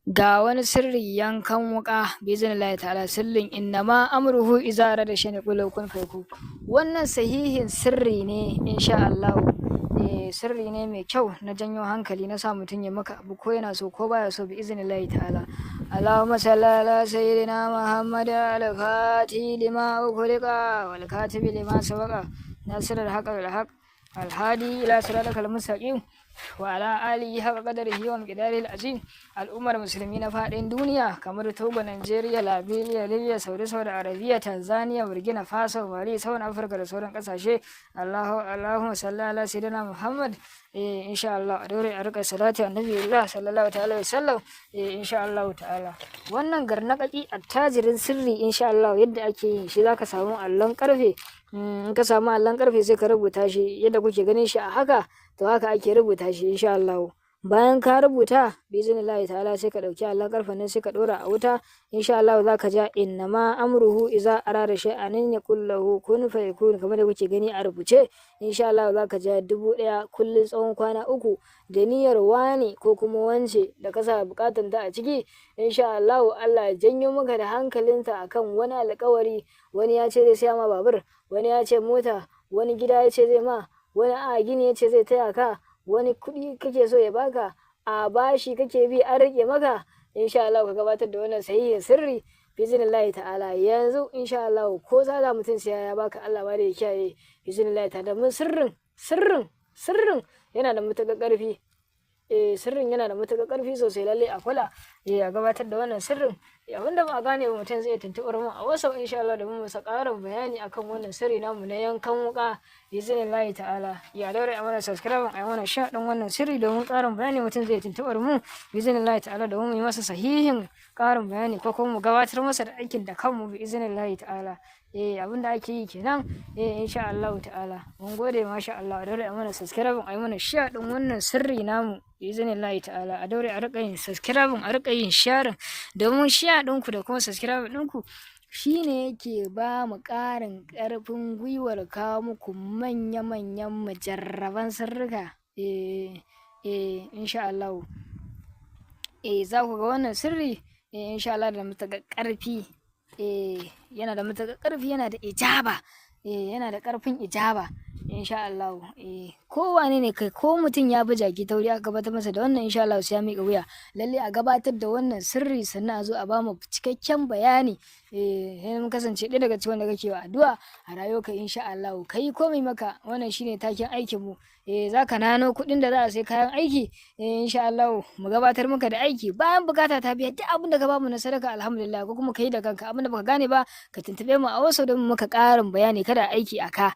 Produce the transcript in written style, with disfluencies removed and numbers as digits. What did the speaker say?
Ga wani sirri yankan wuƙa, bi'iznillahi ta'ala, sirrin innama amruhu iza arada shay'an yaqulu kun fayakun. Wannan sahihin sirri ne, insha Allah. Eh, sirri ne mai kyau na janyo hankali, na sa mutum ya maka abu ko yana so ko baya so, bi'iznillahi ta'ala. Allahumma salli ala sayyidina Muhammad al-Fatihi lima ughliqa wal katibi lima sabaqa nasirul haqq bil haqq al-hadi ila siratikal mustaqim wa ala alihi haqqa qadarihi wa miqdarihil azim. Al'ummar musulmi na faɗin duniya kamar Togo, Nigeria, Liberia, Libya, Saudi Arabia, Tanzania, Burkina Faso, Mali, South Africa da sauran ƙasashe. Allahu Allahumma salli ala sayyidina Muhammad. Eh, insha Allah, a daure a rika salati annabi Allah sallallahu ta'ala wa sallam. Eh, insha Allah ta'ala, wannan garnaƙaƙi attajirin sirri, insha Allah, yadda ake yin shi, zaka samu allon karfe. In ka samu allon karfe, sai ka rubuta shi yadda kuke ganin shi a haka. To, haka ake rubuta shi, insha Allah. Bayan ka rubuta, bi'iznillahi ta'ala, sai ka ɗauki allon karfen nan, sai ka ɗora a wuta. Insha Allah, za ka ja innama amruhu iza arada shay'an an yaqul lahu kun fayakun, kamar da kuke gani a rubuce. Insha Allah, za ka ja 1000 kullum tsawon kwana 3 da niyyar wani ko kuma wance da ka sa bukatan ta a ciki. Insha Allah, Allah ya janyo maka da hankalinta akan wani alƙawari. Wani ya ce zai siya ma babur, wani ya ce mota, wani gida ya ce zai ma, wani a gini ya ce zai taya ka, wani kuɗi kake so ya baka, a bashi kake bi an rike maka. Insha Allah, ka gabatar da wannan sahihin sirri, bi'iznillahi ta'ala. Yanzu, insha Allah, ko za mutum sai ya baka, Allah ba da ya kiyaye, bi'iznillahi ta'ala. Mun sirrin yana da matuƙar ƙarfi. Eh, sirrin yana da matuƙar ƙarfi sosai. Lalle a kula, eh, a gabatar da wannan sirrin. Abinda ba a gane ba, mutum zai tuntuɓar mu a wasu, insha Allah, da mu masa ƙarin bayani akan wannan sirri namu na yankan wuƙa, bi'iznillahi ta'ala. Ya daure a mana subscribe, a mana share ɗin wannan sirri domin ƙarin bayani. Mutum zai tuntuɓar mu, bi'iznillahi ta'ala, domin mu yi masa sahihin ƙarin bayani ko kuma mu gabatar masa da aikin da kanmu, bi'iznillahi ta'ala. Eh, abinda ake yi kenan. Eh, insha Allah ta'ala, mun gode, masha Allah. A daure a mana subscribe, a yi mana share ɗin wannan sirri namu, bi'iznillahi ta'ala. A daure a riƙa yin subscribe, a riƙa yin sharing, domin share ɗinku da kuma subscribe ɗinku shine yake ba mu ƙarin ƙarfin gwiwar kawo muku manya-manyan mujarraban sirrika. Eh eh, insha Allah, eh, za ku ga wannan sirri, eh, insha Allah, da matuƙar ƙarfi. Eh, yana da matuƙar ƙarfi, yana da ijaba. Eh, yana da ƙarfin ijaba, insha Allah. Eh, ko wane ne kai, ko mutum ya bi jaki tauri, aka gabatar masa da wannan, insha Allah sai ya miƙa wuya. Lalle a gabatar da wannan sirri, sannan a zo a bamu cikakken bayani. Eh, sai mun kasance ɗaya daga cikin wanda kake wa addu'a a rayuwarka, insha Allah, kai komai maka. Wannan shine taken aikin mu. Eh, zaka nano kuɗin da za a sai kayan aiki. Eh, insha Allah, mu gabatar maka da aiki bayan bukata ta biya. Duk abin da ka bamu na sadaka, alhamdulillah, ko kuma kai da kanka, abin da baka gane ba, ka tuntube mu a wasu don maka ƙarin bayani. Kada aiki a ka.